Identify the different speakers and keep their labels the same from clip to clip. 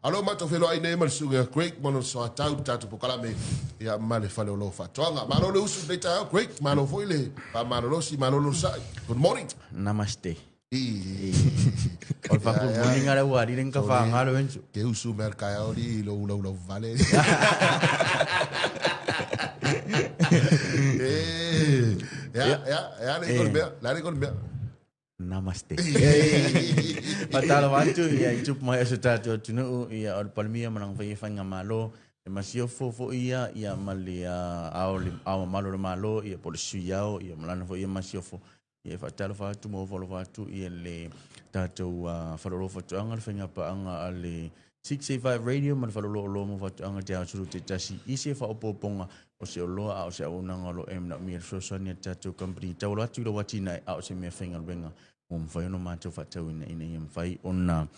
Speaker 1: A o lea ua matou feiloai nei ma le susuga ia Craig ma lona soatau i le tatou polokalame ia ma le fale o lo faatoaga. Malo le usu i lenei taeao Craig, malo foi le faamalolosi, malo le onosai. Good morning.
Speaker 2: Namaste. O le good morning ala ua alile ka whaangalo enso.
Speaker 1: Ke usu mea le taeao li i lou laulau vale. Ya, ya, ya le i mea, la le i mea.
Speaker 2: Namaste. Faatalofa atu ia i tupu mai o so tatou atunuu ia o le Palemia ma lana faia faigamalo le masiofo foi ia ia ma le ao le ao mamalu o le Malo ia po o le Sui Ao ia ma lana foi ia masiofo ia e faatalofa atu ma ofo alofa atu ia le tatou Faleoloa Faatoaga le faigapaaga a le 685 Radio ma le Faleoloa Oloa mo Faatoaga Te Ao Sulu Teitasi i se faaopoopoga o se oloa a o se auaunaga o lo o e manaomia le fesoasoani a le tatou company e tauala atu i lau atinae a o se mea faigaluega ua mafai ona matou faatauina ina ia mafai ona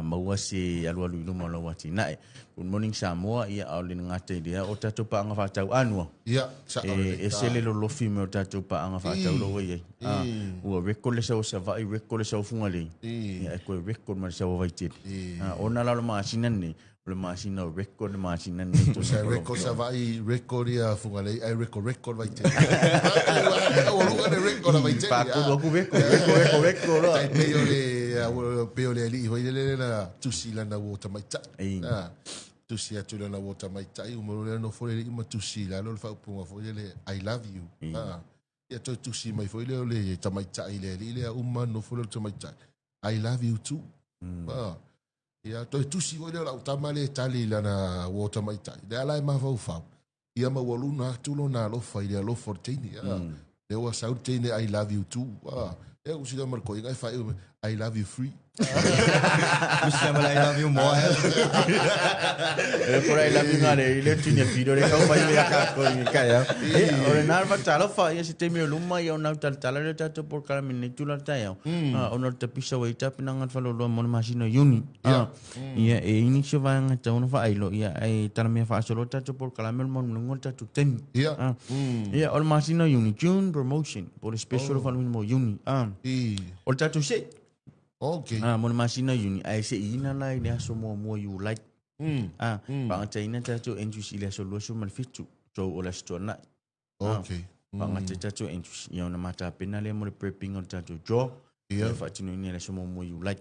Speaker 2: maua se alualu i luma o lau atinae. Good morning Samoa, ia a o le gata i lea o tatou paaga faatau anua.
Speaker 1: Ia, sao
Speaker 2: E ese le lolofi mai o tatou paaga faatau lo ua i ai. Ua record le sau o Savaii, record le sau o Fugalei. Ia, e toe record ma le sau o Vaitele. Ona la o le masina lenei, o le masina o record le masina lenei.
Speaker 1: Sa record Savaii, record ia Fugalei, ai record record Vaitele. Ua luga le record a Vaitele.
Speaker 2: Faatolu aku record, record, record, record loa.
Speaker 1: Tai pei o le, pei o le alii foi lele na tusi lana uo tamaitai. Tusi atu lana uo tamaitai, uma loa lea nofo le alii ma tusi i lalo le faaupuga foi lele, I love you. Ia toe tusi mai foi lea o le tamaitai i le alii lea, uma nofo lea o le tamaitai, I love you too. Ia toe tusi foi lea o lau tama lea e tali i lana uo tamaitai, lea la e mafaufau, ia ma ua luna atu lona alofa i le alofa o le teine. Lea ua sau le teine, I love you too. Ia ku sila ma le koiga e faaiu mai, I love you free.
Speaker 3: Mr. I love you more.
Speaker 2: E pora I love you ngā le i le tini whiro le kau mai mea ka koe i kai au. E, o le nā whatalofa, ia se temi o luma ia o nau talatala le tātou por kara me nei tula tai au. Ona o le tapisa wa i tapina ngā whaloloa mo le masina Iuni. Ia e ini se vaega tau ona faailo ia e tala mea faasolo tatou polokalame o le manumanuga o le tatou taimi.
Speaker 1: Ia.
Speaker 2: Ia o le masina o Iuni, June promotion, po o le special o faalemuina mo Iuni. O le tatou se'i.
Speaker 1: Okay.
Speaker 2: Mo le masina o Iuni, ae seiina la i le aso muamua Iulai. Faagataina tatou entries i le aso 27, so o le Aso Tuanai.
Speaker 1: Okay.
Speaker 2: Faagata tatou entries ia ona matapena lea mo le prepping o le tatou draw. Ia faatinoina i le aso muamua Iulai.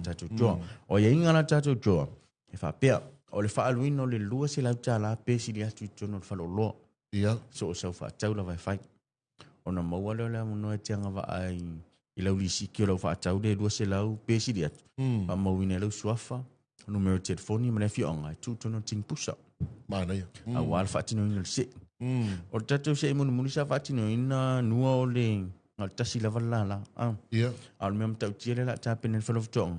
Speaker 2: Tatou draw. O aiaiga la tatou draw, e faapea, o le faaaluina o le $200 pe sili atu i totonu o le faleoloa.
Speaker 1: Ia.
Speaker 2: So o sau faatau lava e fai. Ona maua lea o le avanoa e te agavaa i lau lisiti o lau faatau lea e 200 pe sili atu. Faamauina i lau suafa, numera o telefoni ma le afioaga e tuu i totonu o le tini pusa.
Speaker 1: Manaia.
Speaker 2: Aua le faatinoina o le se'i. O le tatou se'i mulimuli sa faatinoina nua o le na o le tasi lava le lala.
Speaker 1: Ia.
Speaker 2: A o le mea matautia lea o le a tapena e le Faalapotopotoga,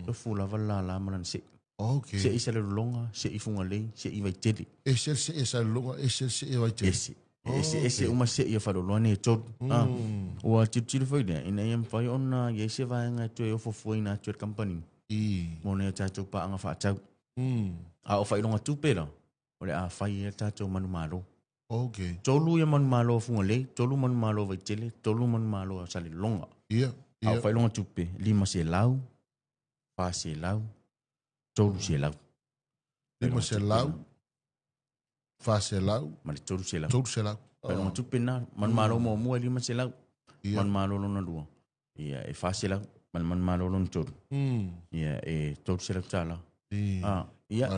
Speaker 2: tofu lava le lala ma lana se'i.
Speaker 1: Okay.
Speaker 2: Se'i Salelologa, se'i Fugalei, se'i Vaitele.
Speaker 1: Ese le se'i a Salelologa, ese le se'i a Vaitele.
Speaker 2: Ese. Ese, ese uma se'i o Faleoloa nei e tolu. Ua tilotilo foi lea, ina ia mafai ona i ai se vaega e toe ofo fuaina atu e le kamupani mo nai o tatou paaga faatau. A o faailoga tupe la, o le a fai ai le tatou manumalo.
Speaker 1: Okay.
Speaker 2: Tolu ia manumalo o Fugalei, tolu manumalo o Vaitele, tolu manumalo o Salelologa.
Speaker 1: Ia.
Speaker 2: A o faailoga tupe, 500, 400, 300.
Speaker 1: 500, 400,
Speaker 2: ma le 300.
Speaker 1: 300.
Speaker 2: Faailoga tupe na, manumalo muamua e 500, manumalo lona lua, ia e 400, ma le manumalo lona tolu, ia e $300. Ia,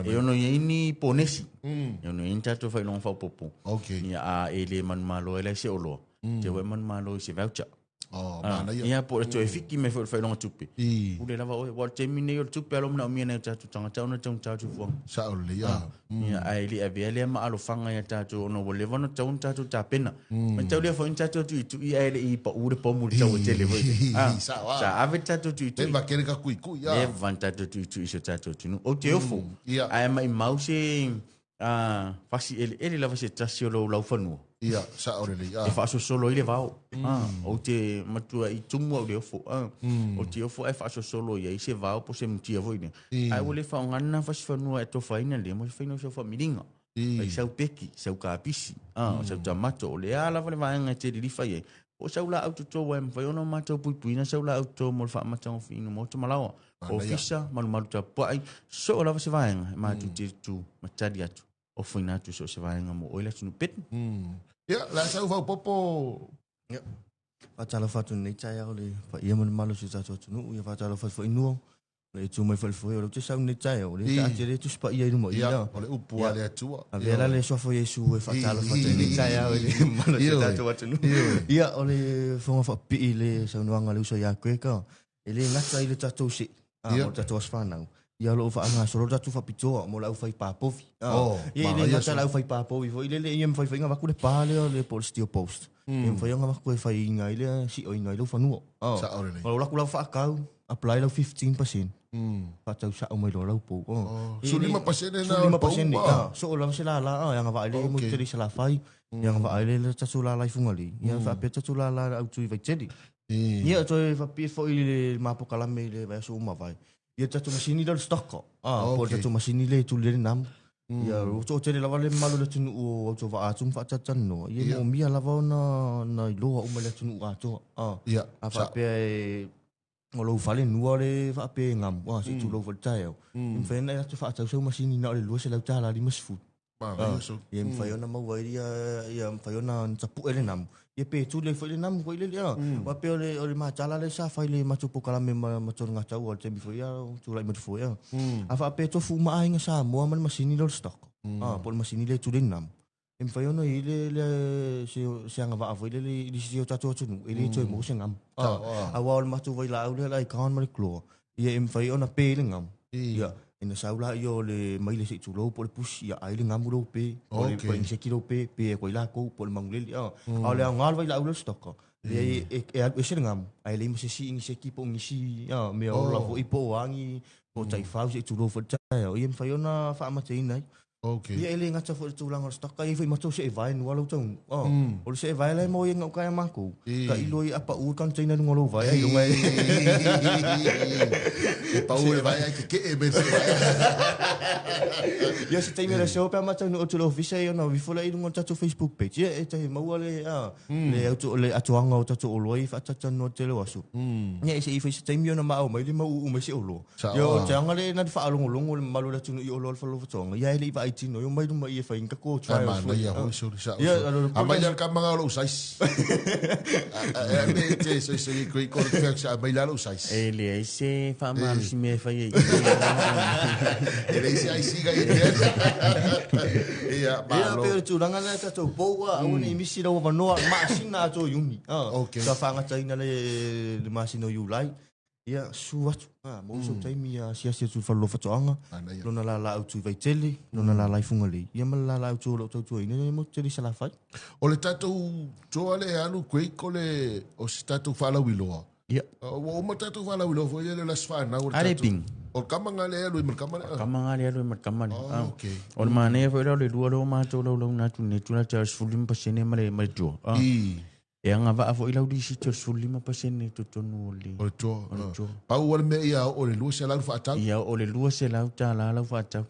Speaker 2: e ono i ai ni ponesi, e ono i ai ni tatou faailoga faaopoopo.
Speaker 1: Okay.
Speaker 2: Ia, a e le manumalo ai la i se oloa, te ua e manumalo i se voucher.
Speaker 1: Oh, manaia.
Speaker 2: Ia, po o le toe fiki mai foi o le faailoga tupe. Pule lava oe, aua o le taimi lenei o le tupe alo manaomia nai o tatou tagata ona e taugata le soifuaga.
Speaker 1: Sao lelei, ah.
Speaker 2: Ia, ae le avea lea ma alofaga ia tatou ona ua leva ona tatau ona tatou tapena. Matau lea foi na tatou tuitui ae le i pau le pomu i le taua tele foi.
Speaker 1: Sao, ah.
Speaker 2: Sa ave le tatou tuitui.
Speaker 1: Leva tele ka tuitui, ah.
Speaker 2: Leva na tatou tuitui i si o tatou atunuu. Ou te ofo,
Speaker 1: Ia.
Speaker 2: ae maimau se fasi eleele lava se tasi o lou laufanua.
Speaker 1: Ia, sao lelei.
Speaker 2: E faasosolo ai le vao. Ou te matua i tumu au i le ofo. Ou te ofo ae faasosolo i ai se vao po o se mutia foi lea. Ae ua le faaaogaina lena fasi fanua e atofaina lea mo se faiga o sau faamiliga. Ai sau peki, sau kapisi, sau tamato, o le a lava le vaega e te lilifa i ai. Po o sau laau toto ua e mafai ona matou puipuina sau laau toto mo le faamatagofieina o maota ma laoa. Ofisa, malumalu tapuai, soo lava se vaega, e matou te tu ma tali atu, ofoina atu so o se vaega mo oe le atunuu Pet.
Speaker 1: Ia, la sau faaopoopo.
Speaker 3: Ia, faatalofa atu i lenei taeao i le paia ma le mamalu o si o tatou atunuu. Ia faatalofa atu foi i Nua, o le e tu mai foi i le foe, o lea ou te sau i lenei taeao, o lea taatele le Tusi Paia i luma i i.
Speaker 1: Ia, o le upu a le Atua.
Speaker 3: Avea la le suafa o Iesu e faatalofa atu i lenei taeao i le mamalu o si o tatou atunuu. Ia, o le fofoga faapipii i le saunoaga a le uso ia Greg, e le gata i le tatou se'i, a, mo le tatou aso fanau, ia o lo o faagasolo le tatou faapitoa mo le aufai papovi.
Speaker 1: Oh,
Speaker 3: Ia, e le gata le aufai papovi foi lele, ia mafai foi ona avatu le pa lea le po o le steel post. Ia mafai ona avatu e faiina ai le sioina ai lou fanua.
Speaker 1: Sao lelei.
Speaker 3: O lau latou lava faatau, apply lau 15%. Faatau sao mai loa lau pou.
Speaker 1: Oh, 15% na o le pou.
Speaker 3: 15%, soo lava se lala, e agavaa i le motu tele i Salafai, e agavaa ai le tatou lala i Fugalei, ia faapea tatou lala le autu i Vaitele. Ia, toe faapipii foi i le ma polokalame i le vaiaso ua mavae. Ia tatou masini lea o le stock. Ah, po o le tatou masini lea e tuli ai le namu. Ia, ua toatele lava le mamalu o le atunuu o autovaa atu ma faatalatalanoa. Ia, e moomia lava ona na iloa uma i le atunuu atoa. Ah, a faapea e o lou fale nua le faapea e gamu, ah, se i tulou foi i le taeao. E mafai ona e alu atu e faatau sau masini na o le $250. Ia mafai ona maua ai ia, ia mafai ona tapue le namu. Ia pe tuli ai foi le namu foi lele. Aua pei o le, o le matala lea sa fai i le matou polokalame ma, ma Tologataua i le taimi foi a o tulai mai le foe. A faapea e tofu uma aiga Samoa ma le masini lea o le stock. Po o le masini lea e tuli ai le namu. E mafai ona i ai le, le, se, se agavaa foi lele i isi o tatou atunuu e le toe maua se gamu. Aua o le matou vailaau lea o le Icon ma le Chlor, ia e mafai ona pe le gamu. Ia, ina sau la ia o le maile se i tulou po o le pusi, ia ai le gamu lou pe, po o le insekti lou pe, pe atu ai latou, po o le manulele. A o le aoga o le vailaau lea o le stock, leai e alu ese le gamu, ae leai ma se isi iniseki po o nisi mea ola foi po o a ni, po o taifau se i tulou foi i le taeao, ia e mafai ona faamateina ai. Ia e le gata foi i le tulaga o le stock, e i ai foi ma tou seevae nua lau taunuu. O le seevae la e maua ai gauta ia matou, tailo ai a pau le container i luga o lou vae ai luga e.
Speaker 1: E pau le vae ai kekee me le seevae.
Speaker 3: Ia se taimi o le aso pe a ma taunuu atu i le ofisa ia ona alu ifo lea i luga o le tatou Facebook page. Ia e tahi maua le le atoaga o tatou oloa ia faatalatalanoa i le tele o aso. Ia e se i fai se taimi ona maau mai le mau uu mai se oloa. Ia o te anga le na faalogologo le mamalu o le atunuu i oloa le Faalapotopotoga, ia e le i vaai tino, ia omai luma i e fai ni tatou trials foi.
Speaker 1: Manaia foi soli sao. Aumai lea le kamaga o lou size. E me te so so i koi ko te sa aumai lea lou size.
Speaker 2: E leai se faamalosi mea e fai ai.
Speaker 1: E leai se IC ka i te. Ia, malo.
Speaker 3: Ia, pei o le tulaga lea tatou pou a, aua ne i misi lau avanoa, masina atoa o Iuni. Sa faagataina le masina o Iulai. Ia, susu atu, ha, maua sou taimi ia asiasi atu i le fale o faatoaga, lona lala autu i Vaitele, lona lala i Fugalei, ia ma le lala autu o lo o tautuaina i le motu tele i Salafai.
Speaker 1: O le tatou toa lea e alu Craig, o le, o se tatou faalauiloa.
Speaker 2: Ia.
Speaker 1: Ua uma tatou faalauiloa foi lea i le aso fanau.
Speaker 2: Ale ping.
Speaker 1: O le kama lena lea e alu ai ma le kama lea.
Speaker 2: O le kama lena lea e alu ai ma le kama lea.
Speaker 1: Oh, okay.
Speaker 2: O le manaia foi lea o le lua lea o matou laulauina atu nei, tulaga o le 15% ma le, ma le toa. E agavaa foi lau lisiti o le 15% i totonu o le
Speaker 1: O le toa.
Speaker 2: O le toa.
Speaker 1: Pau o le mea ia oo i le 200 le faatau.
Speaker 2: Ia oo i le $200 lau faatau.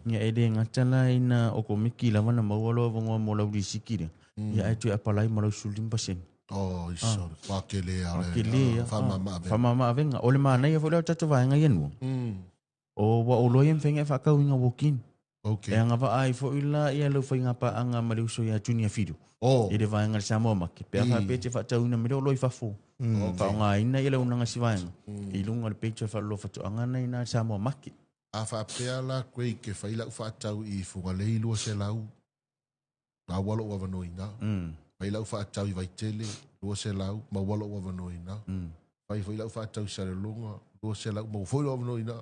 Speaker 2: Ia e le gata la ina o komiki lava na maua lou avanoa mo lau lisiti lea, ia ae toe apalai ma lau 15%.
Speaker 1: Oh, iso, pakele a le
Speaker 2: Pakele ia.
Speaker 1: Faamama avega.
Speaker 2: Faamama avega. O le manaia foi lea o le tatou vaega ia nua. O ua ou loa ia mafai ona e faatauina walk-in.
Speaker 1: Okay.
Speaker 2: E agavaa ai foi la ia lau faigapaaga ma le uso ia Junior Fido.
Speaker 1: Oh.
Speaker 2: I le vaega le Samoa Market. Pe a faapea e te faatauina mai lea oloa i fafo.
Speaker 1: Okay.
Speaker 2: Faaaogaina ia le auaunaga a si vaega. I luga o le page o le Faaloloa Faatoaga na i ina le Samoa Market.
Speaker 1: A faapea la Craig ke fai lau faatau i Fugalei 200, maua lou avanoa i ina. Fai lau faatau i Vaitele 200, maua lou avanoa i ina. Fai foi lau faatau i Salelologa 200, maua foi lou avanoa i ina.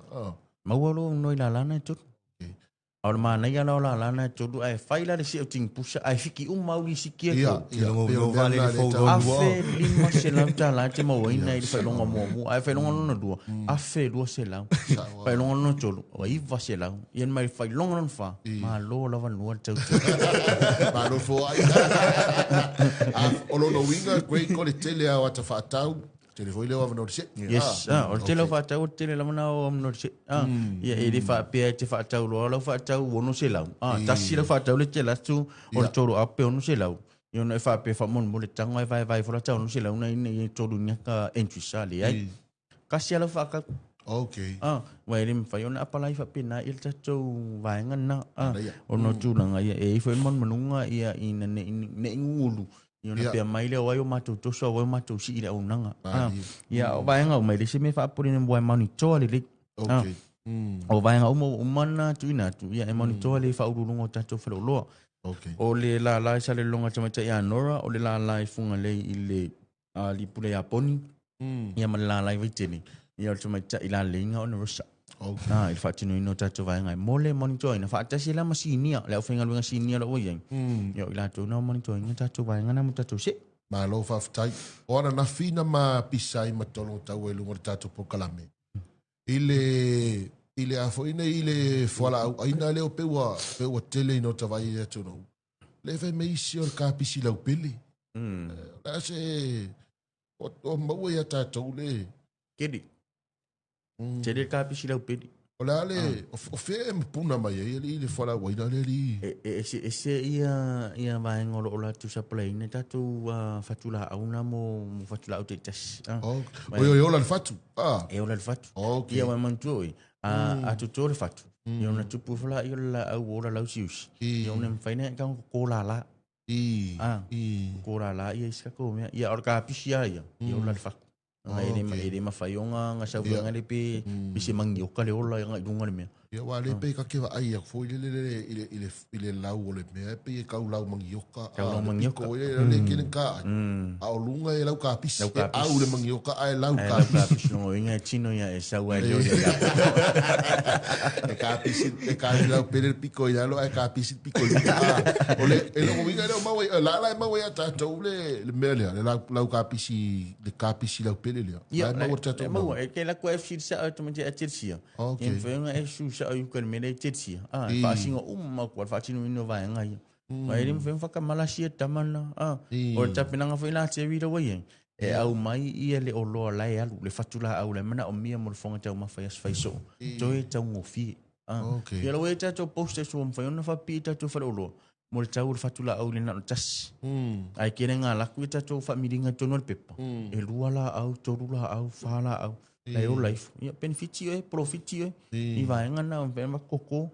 Speaker 2: Maua lou avanoa i lalana e tolu.
Speaker 1: Okay.
Speaker 2: A o le manaia la o lalana e tolu, ae fai la le sia o tingipusa, ae fiki uma au lisiti e
Speaker 1: Ia,
Speaker 2: tolu.
Speaker 1: ia, pei o le mea lena lea e tau.
Speaker 2: $1,500 e te mauaina i le faailoga muamua, ae faailoga lona lua, $1,200. Faailoga lona tolu, o $900. Ia mai le faailoga lona fa, malo lava nua le tautua.
Speaker 1: Malo foai. O lona uiga, Craig, o le tele lava o ata faatau, tele foi lea o avanoa i le se'i.
Speaker 2: Yes, o le tele o faatau, o le tele lava na o avanoa i le se'i. Ia, e le faapea e te faatau loa lau faatau 600. Tasi lau faatau le tele atu o le 3,600. Ia ona e faapea faamolemole tago ae vaevae ifo la tau 600 na ina ia tolu ni aka entries, leai. Kasi lava lau faatau.
Speaker 1: Okay.
Speaker 2: Ah, ua e le mafai ona apalai faapena ia le tatou vaega lena. Ah,
Speaker 1: Manaia.
Speaker 2: ona o tulaga ia e i ai foi le manumanuga ia ina ne i ne i gugulu ia ona
Speaker 1: Ia.
Speaker 2: pea mai lea o ai o matou toso o ai o matou sii i le auaunaga. Ah,
Speaker 1: Malie.
Speaker 2: ia o vaega uma e le se mea faapolina ua e manitoa lelei. Ah,
Speaker 1: Okay.
Speaker 2: o vaega uma ua uma ona tuuina atu ia e manitoa le faauluuluga o tatou faleoloa.
Speaker 1: Okay.
Speaker 2: O le lala i Salelologa tamaitai ia Nora, o le lala i Fugalei i le Lipule Iaponi, ia ma le lala i Vaitele, ia o le tamaitai laleiga ona Rosa.
Speaker 1: Okay.
Speaker 2: Ah, i le faatinoina o tatou vaega e mo le monitoaina faatasi la ma sinia, le aufaigaluega sinia o lo o ua i ai. Ia o i latou na o monitoaina tatou vaega na mo tatou see.
Speaker 1: Malo faafetai. O ananafi na ma pisa ai ma tolo tau e luga o le tatou polokalame. I le i le a foi nei i le fualaau aina lea o pe ua pe ua tele ina o tavai i le atunuu. Le fai mai isi o le kapisi laupele. O le a se o, o maua ia tatou le
Speaker 2: Keli. Tele le kapisi laupele.
Speaker 1: O le a le o, o fea e mapuna mai ai i le fualaau aina lea li.
Speaker 2: E e ese ese ia ia vaega o lo o latou sapalaiina tatou fatulaau na mo mo fatulaau taitasi. Ah.
Speaker 1: Oh, oi oi ola le fatu. Ah.
Speaker 2: E ola le fatu.
Speaker 1: Okay.
Speaker 2: Ia ua manatua oe, a toto le fatu, ia ona tupu ifo la ia o le laau ua ola lausiusi. Ia ona mafai ona e tago koko lala.
Speaker 1: I.
Speaker 2: Ah.
Speaker 1: I.
Speaker 2: Koko lala ia isi tatou mea. Ia o le kapisi lava ia, ia ola le fatu. Ona e le e le mafai ona ga sau
Speaker 1: Ia.
Speaker 2: le pe pe se magioka le ola agai i luga o le mea.
Speaker 1: Ia ua le pe ka ke vaai aku foi le le le i le i le i le lau o le mea e pei e kau lau mangioka.
Speaker 2: Kau lau
Speaker 1: Ah, le
Speaker 2: mangioka.
Speaker 1: piko ia le kele ka. A o lunga e lau kapisi.
Speaker 2: Lau
Speaker 1: E
Speaker 2: kapisi.
Speaker 1: au le mangioka a e lau
Speaker 2: Ai lau
Speaker 1: kapisi.
Speaker 2: kapisi no inga e tino ia e sau ai leo ia.
Speaker 1: E kapisi e ka lau pele le piko i lalo a e kapisi le piko i luga. Ah, o le e logo winga le o mau e la la e mau e a tatou le le mea lea le lau lau kapisi le kapisi lau pele lea.
Speaker 2: Ia,
Speaker 1: La e mau e tatou
Speaker 2: e maua, e ke la ku FC sa o tamaiti a Chelsea.
Speaker 1: Okay.
Speaker 2: Ia mfai ona e su sa o yuka le mele i Chelsea. Ah, e faasinga uma ku al faatino ino vaega ia. Ma e le mfai ona whakamalasia tamana. Ah, o le tapenaga foi la te wira wai ai. E au mai ia le oloa la e alu, le fatu la au le mana o mia mo le whanga tau mawhai as whaiso. Toe tau ngofie. Ah,
Speaker 1: Okay.
Speaker 2: Ia lau e tātou posters ua mfai ona whapi i tātou whare oloa. Mo le tau o le fatu la au le nalo tasi. Ai kere ngā laku i tātou whaamiringa tonu o le pepa. E lua la au, toru la au, wha la au. Lai o laifo. Ia, benefiti oe, profiti oe. I vaenga na, o koko.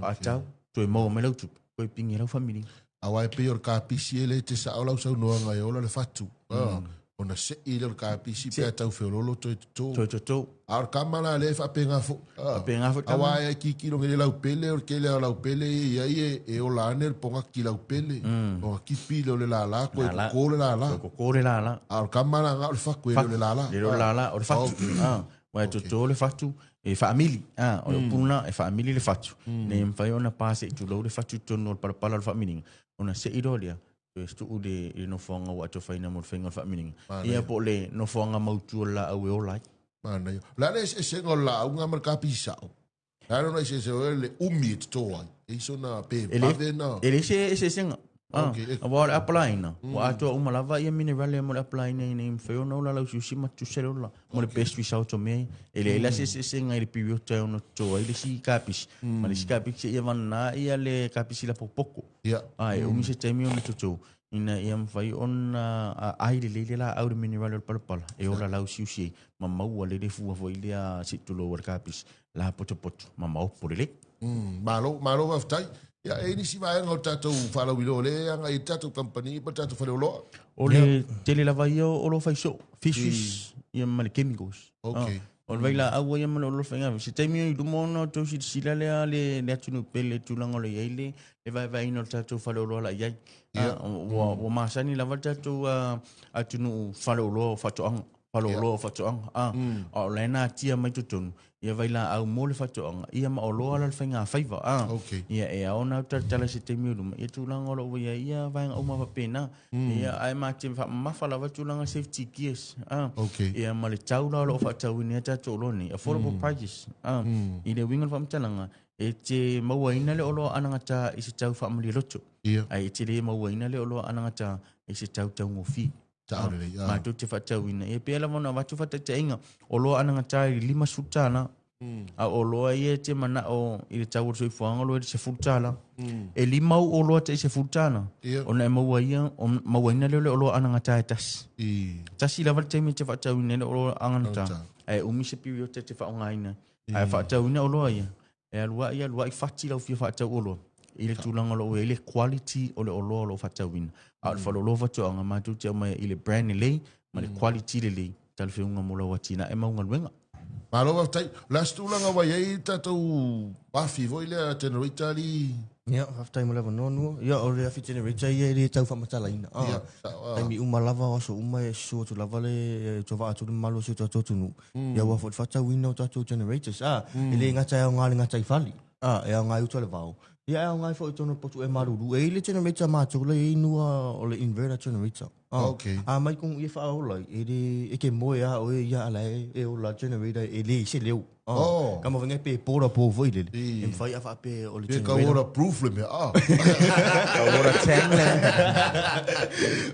Speaker 2: Paatau, toe maua mai lau tupe. Koe pingi lau whaamiringa.
Speaker 1: Awa e pei o le kapisi e le te sa o lau saunoaga e ola le fatu. Ah, ona sei le o le kapisi pe a tau feololo toe toto.
Speaker 2: Toe toto.
Speaker 1: A o le kama la le whaapenga fo. Ah.
Speaker 2: Whaapenga fo tama.
Speaker 1: Awa e kiki longe le lau pele, o le kele o lau pele, ia i e, e ola ane le ponga ki lau pele. Ponga kipi le o le lala, koe
Speaker 2: Lala.
Speaker 1: koko le lala.
Speaker 2: Toe koko le lala.
Speaker 1: A o le kama la nga o le faku e le o le lala.
Speaker 2: Le o le lala, o le fatu.
Speaker 1: Okay.
Speaker 2: Ah, wa e toto le fatu, e whaamili. Ah, o le upuna, e whaamili le fatu. Ne mfai ona pase i tulou le fatu tonu o le palapala o le whaamilinga. Ona se i lea, toe stu le le nofoanga ua atofaina mo le faiga o le whaamilinga. Ia po o le nofoanga mautu o le laau e ola ai.
Speaker 1: Mana ia. La le se se ngo la unga ma le kapisi sao. La le no se se o le umi e toto ai. E iso na pe
Speaker 2: E le-
Speaker 1: pave na.
Speaker 2: E le se se senga. Ah,
Speaker 1: Okay, e-
Speaker 2: awa o le apalaina. Ua atoa uma lava ia minerale mo le apalaina ina i mawhai ona ola lau siusi ma tuse le ola. Mo le best result o mea. E le ela se se senga i le piriota e ono toa i le si kapisi. Ma le si kapisi ia vanana ia le kapisi la popoko.
Speaker 1: Ia.
Speaker 2: Ah, e umi se taimi ona toto. Ina ia mawhai ona ai le leile la au le minerale o le palapala. E ola lau siusi e. Ma maua le le fua foi lea si tulo o le kapisi. La poto poto. Ma maopo le le.
Speaker 1: Malo, malo waftai. Ia, e nisi vaega o tatou whalauilo le anga i tatou company pa tatou whaleoloa.
Speaker 2: O le tele lava ia o lo whaiso. Fishes, ia ma le chemicals.
Speaker 1: Okay.
Speaker 2: Ah, o le vaila aua ia ma le olo whainga. Se taimi o i luma ona o tau silasila lea le, le atunu pele tulaga o le iai le, le vaevaeina o le tatou faleoloa la iai. Ah, ua, ua masani lava le tatou atunuu faleoloa o faatoaga. Faleoloa o faatoaga. Ah, a o lae na atia mai totonu. Ia vailaau mo le faatoaga. Ia ma oloa la le faiga faiva. Ah,
Speaker 1: Okay.
Speaker 2: Ia e ao na talatala se taimi o luma. Ia tulaga o lo o ia ia vaega uma faapena. Ia ae ma te faamamafa lava tulaga safety gears. Ah.
Speaker 1: Okay.
Speaker 2: Ia ma le tau la o lo o faatauina ai tatou oloa nei. Affordable prices. Ah. I le uiga o le faamatalaga e te mauaina le oloa anagata i se tau faamalie loto.
Speaker 1: Ia.
Speaker 2: Ai e te le mauaina le oloa anagata i se tau taugofie.
Speaker 1: Tau lelei, ah.
Speaker 2: Matou te faatauina. Ia pea lava ona avatu faataitaiga. Oloa anagata i le 50 tala. A oloa ia e te manao i le tau o le soifuaga o lo e le 10 tala. E lima au oloa tai 10 tala.
Speaker 1: Ia.
Speaker 2: Ona e maua ia, o mauaina lea o le oloa anagata e tasi.
Speaker 1: I.
Speaker 2: Tasi lava le taimi e te faatauina ai le oloa anagata.
Speaker 1: Anagata.
Speaker 2: Ae umi se period e te faaaogaina ai. Ae faatauina oloa ia, e alu ai alu ai fati lau fia faatau oloa i le tulaga o lo o i ai le quality o le oloa o lo o faatauina. A o le faleoloa faatoaga matou te aumaia i le brand lelei ma le quality lelei talafeauga mo lau atinae ma au galuega.
Speaker 1: Malo faafetai. O le a se tulaga ua i ai le tatou afi foi lea generator alii?
Speaker 3: Ia, faafetai mo le avanoa Nua. Ia, o le afi generator ia e le tau faamatalaina. Ah,
Speaker 1: Ia, sao, ah.
Speaker 3: taimi uma lava, o aso uma e susu atu lava le tovaa atu le mamalu o si o tatou atunuu. Ia aua foi le faatauina o tatou generators. Ah, e le gata e aoga i le gataifale. Ah, e aoga i uta o le vao. Ia, e aoga ai foi i totonu o le potu e malulu. E i ai le generator a matou la e i ai Nua o le inverter generator.
Speaker 1: Ah, okay.
Speaker 3: A mai kong ia whaola, e le, e ke moe a oe ia ala e, e ola generator e le se leo.
Speaker 1: Ah, oh.
Speaker 3: Ka mawenga pe pora po foi lele. E mwhai a wha pe o le
Speaker 1: generator. Pe ka waterproof le mea. Ah.
Speaker 2: Ka water tank le.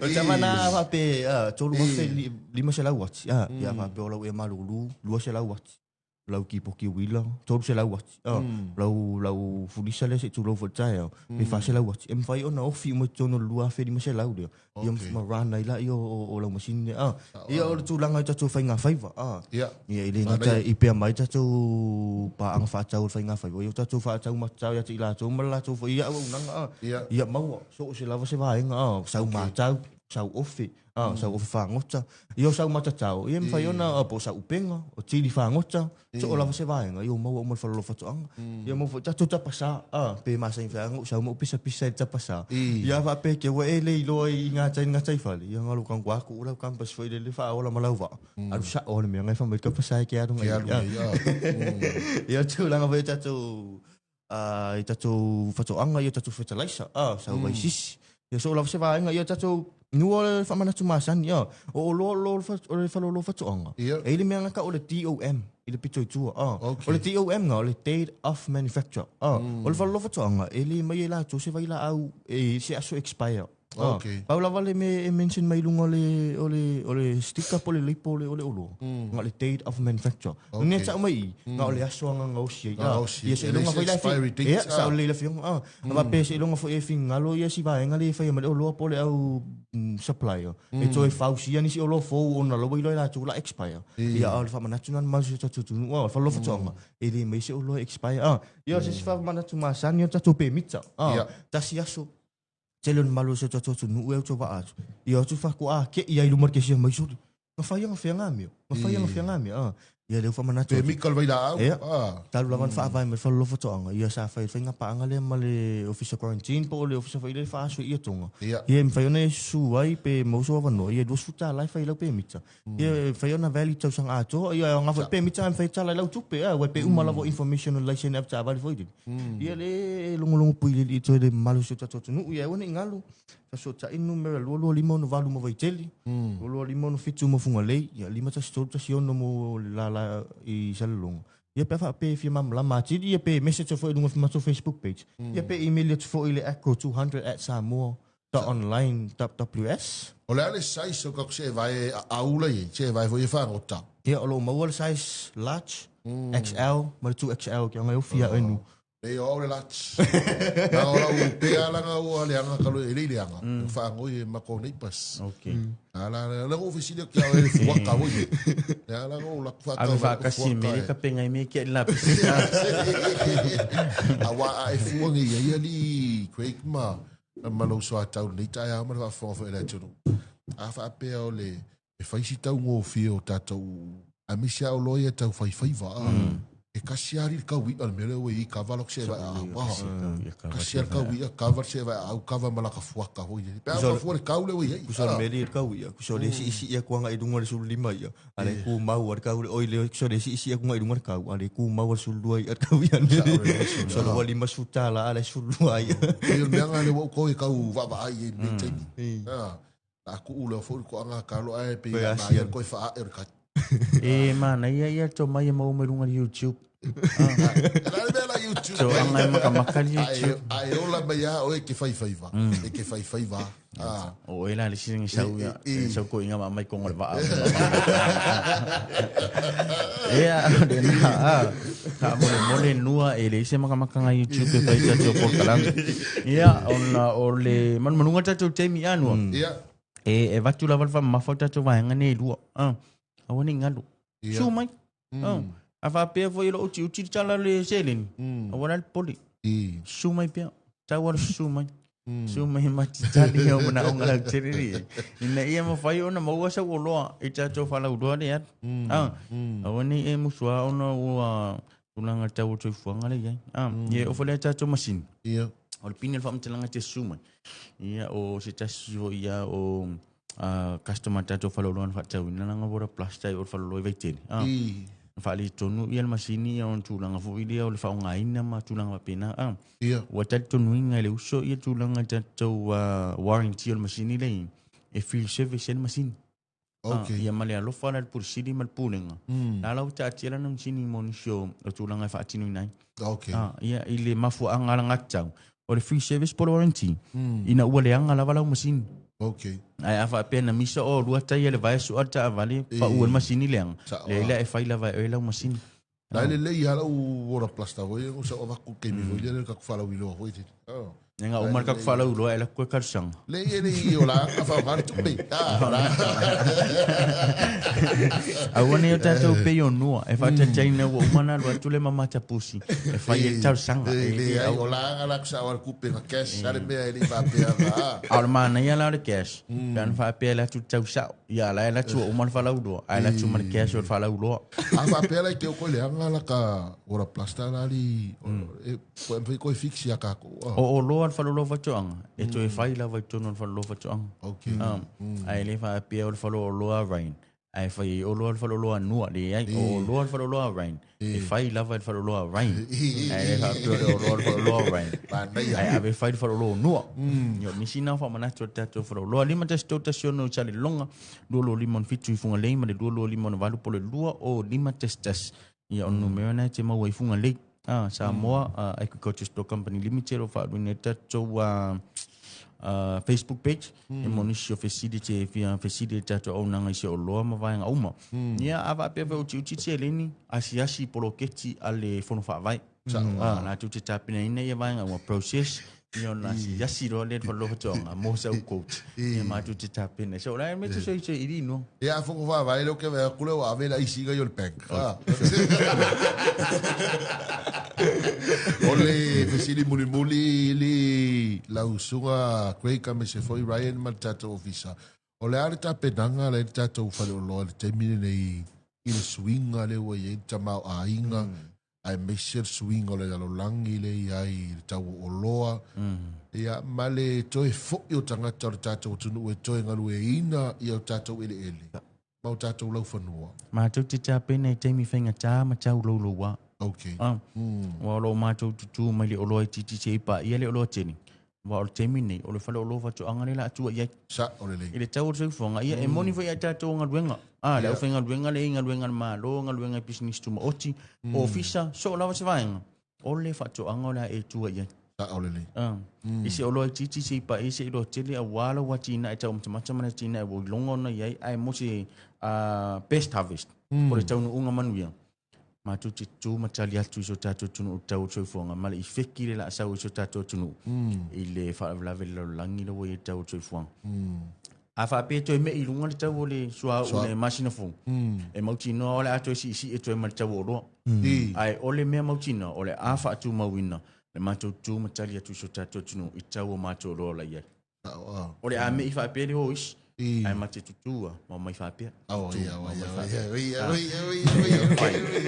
Speaker 3: O tama na a wha pe, ah, tolu wafe lima se lau watts. Ah, ia wha pe o lau e malulu, lua se lau watts. Lau kipoki uila, 300 watts. Ah, lau fulisa lea se i tulou foi i le taeao, pe 400 watts. E mafai ona ofi uma i totonu o le 2500 lea. Ia ma run ai laia o lau masini lea. Ah, ia o le tulaga i tatou faigafaiva. Ah,
Speaker 1: ia
Speaker 3: e le gata i pea mai tatou paaga faatau o le faigafaiva, ia o tatou faatau matatau ia te i latou ma le latou foi ia auaunaga. Ah, ia maua so o se lava se vaega. Ah, sau matau, sau ofe. Ah, sau ofe fagota. Ia o sau matatao, ia e mafai ona, po o sau upega, o tili fagota, so o lava se vaega, ia ua maua uma i le faleoloa faatoaga. Ia maua foi tatou tapasā, ah, pe masani feaga ou sau ma ou pisapisa i le tapasā. Ia faapea ke ua e le iloa i gatai i gataifale, ia galo kango aku lau campus foi lele faaola ma lau vaa. Alu sao le mea ngai fa mai tapasā e ke alu
Speaker 1: ngai.
Speaker 3: Ia tulaga foi tatou i tatou faatoaga ia tatou fertilizer ah sau vaisisi ia so lava se vaega ia tatou nua o le faamanatu masani ah o oloa o lo o le faleoloa faatoaga
Speaker 1: e
Speaker 3: i ai le mea na tau o le DOM i le pito i tua ah
Speaker 1: o
Speaker 3: le DOM na o le date of manufacture ah o le faleoloa faatoaga e le mai e latou se vailaau e se aso expire.
Speaker 1: Ah, okay.
Speaker 3: Pau lava le mea e mention mai luga o le, o le, o le sticker po o le label o le, o le oloa. Nga o le date of manufacture.
Speaker 1: Okay.
Speaker 3: Nia tau mai i, nga o le aso anga gaosi ai.
Speaker 1: Nga gaosi.
Speaker 3: Ia seiloga
Speaker 1: E le
Speaker 3: foi
Speaker 1: se
Speaker 3: la e
Speaker 1: expiry date,
Speaker 3: Ia,
Speaker 1: ah.
Speaker 3: sa o le la fionga. Ah, mm. Pe seiloga foi e fingalo ia si vaega le e faia mai le oloa po o le au supplier. E toe fausia nisi oloa fou ona la ua iloa e latou la expire. Ia, a o le faamanatu lena ma si o tatou atunuu. Ah, o le faleoloa faatoaga, e le mai se oloa e expire. Ah, ia o se isi faamanatu masani o le tatou pemita. Ah,
Speaker 1: Ia.
Speaker 3: tasi aso tele o le mamalu o si o tatou atunuu e autovaa atu. Ia atu faatoa ke'i ai i luma o le kesia mai sole. Na fai anga fea ngā mea. Na fai anga fea ngā mea. Ah. Ia lea ua faamanatu
Speaker 1: Pe
Speaker 3: atu.
Speaker 1: mika le vailaau.
Speaker 3: Ia.
Speaker 1: Ah.
Speaker 3: Talu lava ona faavae mai le faleoloa faatoaga. Ia sa fai faiga paaga lea ma le Ofisa Quarantine po o le Ofisa foi lea e faaaso i Tonga.
Speaker 1: Ia.
Speaker 3: Ia e mafai ona e susu ai pe maua sou avanoa. Ia $20 e fai ai lau pemita. Ia e mafai ona valid tausaga atoa. Ia e aoga foi le pemita ae mafai ona tala ai lau tupe. Ah, uae pe uma lava o information o le laisene avetaavale foi lele. Ia le e logologo pui le alii toe le mamalu o si o tatou atunuu. Ia aua ne i galo. Fesootai numera 22568 ma Vaitele, 22567 ma Fugalei, ia 51316 mo le lala i Salelologa. Ia pe a faapea e fia malamalama atili, ia pe message atu foi i luga o le matou Facebook page. Ia pe email atu foi i le acro200@samoa.online.ws.
Speaker 1: O le a le size o ka seevae aau la i ai, seevae foi e fagota?
Speaker 3: Ia, o lo o maua le size large, XL ma le 2XL, ke anga e ofi a enu.
Speaker 1: Nei o au le large. Na o lau pea langa ua leanga ka e lei leanga. Mm. Whaangoi e mako nei pas.
Speaker 2: Okay.
Speaker 1: A la la la o fesili ki au e fuaka wo ye. La la o la fuaka.
Speaker 2: Ave whaakasi me le kapenga i me kia la pisi.
Speaker 1: A wa a e fuanga ia ia li Craig ma ma lou soatau lenei taeao ma le faafofoga foi a le atunuu. A faapea o le e fai si taugofie o tatou aemaise lava o loa ia tau faifaiva a. E kasi lava le kau i'a le mea lea ua i ai kava loko seʻe vaeaau a. Kasi lava le kau i'a kava le seʻe vaeaau kava ma laka fuaka foi lele. Pe a fua le kau lea ua i ai.
Speaker 3: Kusa o le mea lea i le kau i'a, kusa o le siisii atu agai i luga o le 15 i'a, a le tumau lava le kau le oi le kusa o le siisii atu agai i luga le kau, a le tumau lava le 12 i'a le kau i'a kusa o le ua $50 a le 12 i'a.
Speaker 1: Pei o le mea lena lea ua ou toe tau vaavaai i ai i lenei taimi. A kuu lea foi le toaga kalo ae pei
Speaker 3: Koe
Speaker 1: a
Speaker 3: asia.
Speaker 1: maia koe faae o le kati.
Speaker 2: E manaia ia to mai e maua mai luga i le YouTube.
Speaker 1: E la le mea la YouTube.
Speaker 2: So anga e makamaka le YouTube.
Speaker 1: A e ola mai a oe ke faifaiva. E ke faifaiva. Ah.
Speaker 2: O oe la le isi sau ia, sau ko inga ma mai kongo le vaa. Ia, le na, ah. Ka mole mole nua e le isi makamaka nga YouTube e fai tatou polokalame. Ia, ona o le manumanuga tatou taimi a nua.
Speaker 1: Ia.
Speaker 2: E, e vatu lava le faamamafa o tatou vaega nei e lua. Ah, aua ne i galo.
Speaker 1: Ia.
Speaker 2: Susu mai. A faapea foi o lo o utiuti le tala o le seleni, aua la le popole. Susu mai pea. Tau lava le susu mai. Susu mai ma te tali au manaoga lautele ia. Ina ia mafai ona maua sau oloa i tatou faalauiloa lea atu. Aua ne i e musu lava ona ua tulaga le tau o le soifuaga lea e i ai. Ia e oo foi lea i tatou masini. O le pine o le faamatalaga e te susu mai. Ia o se tasi foi ia o customer tatou faleoloa na faatauina lana water plus tai o le faleoloa i Vaitele. Na faaletonu ia le masini ia ona tulaga foi lea o le faaaogaina ma tulaga faapena. Ua talitonuina e le uso ia tulaga i tatou warranty o le masini lea e free service ai le masini. Ia ma le alofa la i le Pule Sili ma le Pulega. La la ua taatia lana masini mo nisi o tulaga e faatinoina ai. Ia i le mafuaaga alagatatau, o le free service po o le warranty, ina ua leaga lava lau masini. Ae a faapea na misa o lua taia le vaesu a le taavale, pau ai le masini leaga, leai la e fai lava e oe lau masini.
Speaker 1: La e lelei lava lau water plaster foi ia, sa ou avatu i le taimi foi lea le tatou faalauiloa foi lele.
Speaker 2: Ina uma le tatou faalauiloa e alu atu toe talosaga.
Speaker 1: Leai e le i o la a faaaoga le tupe.
Speaker 2: Aua ne i o tatou pei o nua e faataitaiina ua uma ona alu atu le mamata pusi e fai ai le talosaga.
Speaker 1: Leai o la a sa o le tupe na cash a le mea e le i faapea na.
Speaker 2: A o le manaia la o le cash, pe ana faapea e alu atu i le tau sao, ia la e alu atu ua uma le faalauiloa, ae alu atu ma le cash o le faalauiloa.
Speaker 1: A faapea la i te o koe leaga la ka ora plaster la li e po e mafai koe fix ia tatou.
Speaker 2: O oloa le faleoloa faatoaga e toe fai lava i totonu o le faleoloa faatoaga. Ae le faapea o le faleoloa Rain ae fai ai oloa le faleoloa Nua. Leai, o oloa le faleoloa Rain e fai lava i le faleoloa Rain. Ae le faapea o le oloa le faleoloa Rain ae ave fai le faleoloa Nua. Ia o nisi na o faamanatu a le tatou faleoloa. 5 1 3 1 6 i Salelologa, 2 2 5 7 i Fugalei ma le 2 2 5 8 po o le 2 0 5 1 1. Ia o le numera na e te maua i Fugalei. Samoa Agriculture Store Company Limited o faaluina ai le tatou Facebook page e mo nisi o fesili te fia fesili i le tatou auaunaga i se oloa ma vaega uma. Ia a faapea foi o utiuti seleni, asiasi i poloketi a le Fono Faavae. Latou te tapenaina ia vaega uma process ia ona asiasi loa lea i le faleoloa faatoaga mo sau quote. Ia matou te tapena. So o le a le mea te soisoi i lino.
Speaker 1: Ia a Fono Faavae lea ou te vaai atu lea ua ave le aisiga i o le bank. O le fesili mulimuli li lau usuga Craig aemaise foi Ryan ma le tatou ofisa. O le a le tapenaga la i le tatou faleoloa i le taimi lenei i le suiga lea ua i ai le tamaoaiga aemaise le suiga o le lalolagi lea e i ai i le tau o oloa, ia, ma le toe foi o tagata o le tatou atunuu e toe galueaiina ia o tatou eleele ma o tatou laufanua.
Speaker 2: Matou te tapena i taimi faigata ma tau louloua. Aua o lo o matou tutū mai le oloa itiiti seia paia le oloa tele. Aua o le taimi lenei, o le faleoloa faatoaga lea o le a tua i ai.
Speaker 1: Sao lelei.
Speaker 2: I le tau o le soifuaga, ia e moni foi ia i tatou o galuega. A, le aufaigaluega lea i galuega a le Malo, galuega i pisinisi tumaoti, ofisa, soo lava se vaega, o le faatoaga o le a e tua i ai.
Speaker 1: Sao lelei.
Speaker 2: I se oloa itiiti se i paia se iloa tele aua lau atinae taumatamata ma le atinae ua iloga ona i ai, ae mo se best harvest, po o le taunuuga manuia, matou te tu ma tali atu i so tatou atunuu i le tau o le soifuaga ma le ifeki le laa sau i so tatou atunuu i le faalavelave i le lalolagi la ua i ai le tau o le soifuaga. A faapea e toe mei i luga le tau o le suauu i le masina fou, e mautinoa o le a toe siisii toe ma le tau o oloa. Ae o le mea mautinoa, o le a faatumauina le matou tu ma tali atu i so tatou atunuu i tau o matou oloa o la i ai. O le a mei faapea le o isi, ae ma te tutu a, ma omai faapea. Tutu, ma omai faapea.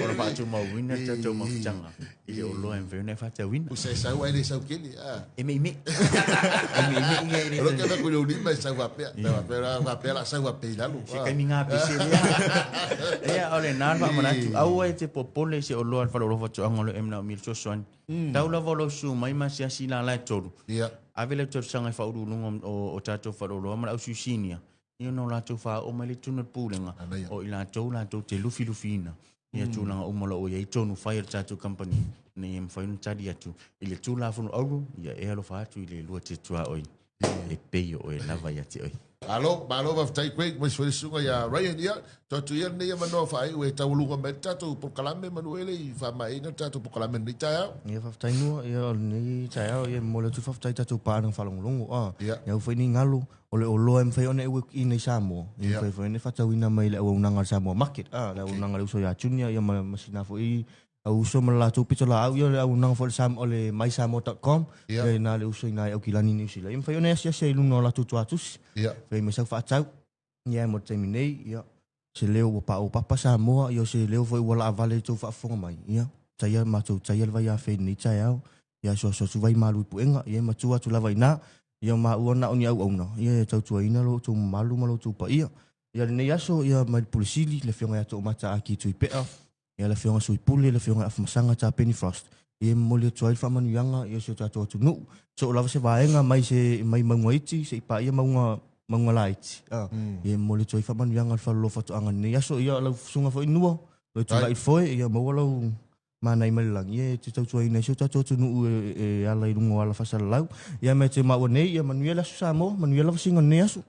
Speaker 2: Ona faatumauina le tatou mafutaga i le oloa e mafai ona e faatauina.
Speaker 1: Usa e sau ai le sau kele.
Speaker 2: E mei mei. E mei mei ia e le.
Speaker 1: O lo ke ku le ulima e sau faapea. Faapea faapea la sau faapea i lalo.
Speaker 2: Se taimi gapese lea. Ia, o lena le faamanatu. Aua e te popole i se oloa a le faleoloa faatoaga o lo o e manaomia le fesoasoani. Tau lava o lou susu mai ma asiasi i lala e tolu. Ave lau talosaga i faauluuluga o tatou faleoloa ma le ausiusinia, ia ona o latou faaoo mai lea i totonu o le pulega, o i latou latou te lufilufiina ia tulaga uma o lo o i ai tonu fai a le tatou kamupani ina ia mafai ona tali atu i le Tulafono Auro, ia e alofa atu i le Atua te tuaoi e pei o oe lava ia te oe.
Speaker 1: Malo, malo faafetai Craig aemaise foi le susuga ia Ryan. Ia, tuu atu ia lenei avanoa faaiu e taualuga mai ai le tatou polokalame manu e le i faamaeaina le tatou polokalame i lenei taeao.
Speaker 3: Ia faafetai Nua, ia o lenei taeao ia e momoli atu faafetai i tatou paaga faalogologo. Ah, ia aua foi nei galo, o le oloa e mafai ona e work-ina i Samoa, e mafai foi ona e faatauina mai i le auaunaga a le Samoa Market, ah, le auaunaga a le uso ia Junior ia ma sina foi au uso ma le latou pitolaau, ia o le auaunaga foi o le mysamoa.com, ia ina le uso ina i Aukilani Niu Sila. Ia mafai ona e asiasi ai i luga o latou tuatusi, fai mai sau faatau. Ia mo le taimi nei, ia, se leo ua paopapa Samoa, ia o se leo foi ua laavale i tou faafofoga mai, ia, taia matou taia le vaiafe i lenei taeao, ia asuasu atu vai malu i puega, ia e matua atu lava i ina, ia maua na o ni auauna, ia e tautuaina lo outou mamalu ma lo outou paia. Ia lenei aso, ia mai le Pule Sili, le Afioga ia Toomata Aki Tuipea, ia le Afioga Sui Pule, le Afioga Afamasaga Tapeni Frost, ia e momoli atu ai le faamanuiaga i si o tatou atunuu. Soo lava se vaega mai se mai mauga iti seia paia mauga mauga laiti. Ah, ia e momoli atu ai faamanuiaga le Falelua o Faatoaga i lenei aso. Ia lau susuga foi Nua, lou tulai foe, ia maua lau manai mai le lagi, ia e te tautuaina ai si o tatou atunuu e ala i luga o ala faasalalau. Ia me te maua nei, ia manuia le aso Samoa, manuia lava sina o lenei aso.